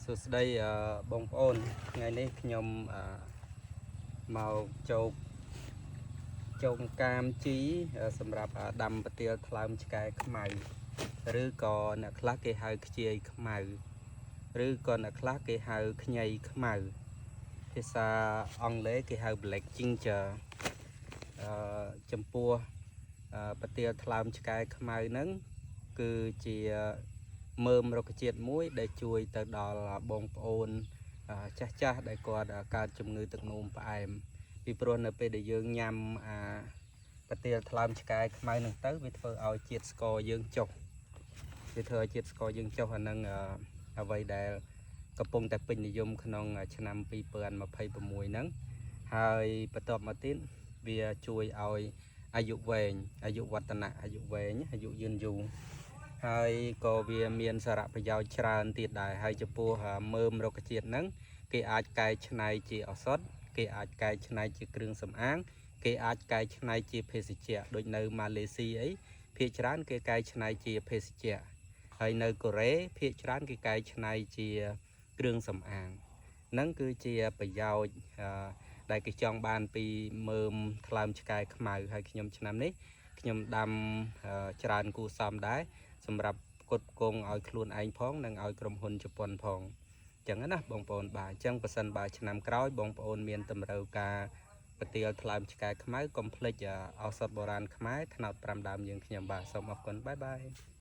សួស្តីអឺបងប្អូនថ្ងៃនេះខ្ញុំអឺមកជោគជោគកាមជីសម្រាប់ដាំប្រទាលថ្លើមឆ្កែខ្មៅឬក៏អ្នកខ្លះគេហៅខ្ជាយខ្មៅឬក៏អ្នកខ្លះគេហៅខ្ញីខ្មៅភាសាអង់គ្លេសគេហៅ black ginger អឺចំពោះប្រទាលថ្លើមឆ្កែខ្មៅហ្នឹងគឺជាមើមរុក្ខជាតិមួយដែលជួយទៅដល់បងប្អូនចាស់ចាស់ដែលគាត់កើតជំងឺទឹកនោមផ្អែមពីព្រោះនៅពេលដែលយើងញ៉ាំអាប្រទាលថ្លើមឆ្កែខ្មៅហ្នឹងទៅវាធ្វើឲ្យជាតិស្ករយើងចុះវាធ្វើឲ្យជាតិស្ករយើងចុះអាហ្នឹងអ្វីដែលកំពុងតែពេញនិយមក្នុងឆ្នាំ2026ហ្នឹងហើយបន្ទាប់មកទៀតវាជួយឲ្យអាយុវែងអាយុវឌ្ឍនៈអាយុវែងអាយុយឺនយូរហើយក៏វាមានសារៈប្រយោជន៍ច្រើនទៀតដែរហើយចំពោះមើមរុក្ខជាតិហ្នឹងគេអាចកែច្នៃជាឱសថគេអាចកែច្នៃជាគ្រឿងសម្អាងគេអាចកែច្នៃជាភេសជ្ជៈដូចនៅម៉ាឡេស៊ីអីភាគច្រើនគេកែច្នៃជាភេសជ្ជៈហើយនៅកូរ៉េភាគច្រើនគេកែច្នៃជាគ្រឿងសម្អាងហ្នឹងគឺជាប្រយោជន៍ដែលគេចង់បានពីមើមថ្លើមឆ្កែខ្មៅហើយខ្ញុំឆ្នាំនេះខ្ញុំដាំច្រើនគួរសមដែរសម្រាប់ផ្គត់ផ្គង់ឲ្យខ្លួនឯងផងនិងឲ្យក្រុមហ៊ុនជប៉ុនផងអញ្ចឹងណាបងប្អូនបាទអញ្ចឹងប៉ះសិនបើឆ្នាំក្រោយបងប្អូនមានតម្រូវការប្រទាលថ្លើមឆ្កែខ្មៅកុំភ្លេចឱសថបុរាណខ្មែរថ្នោត5ដើមយើងខ្ញុំបាទសូមអរគុណ bye bye.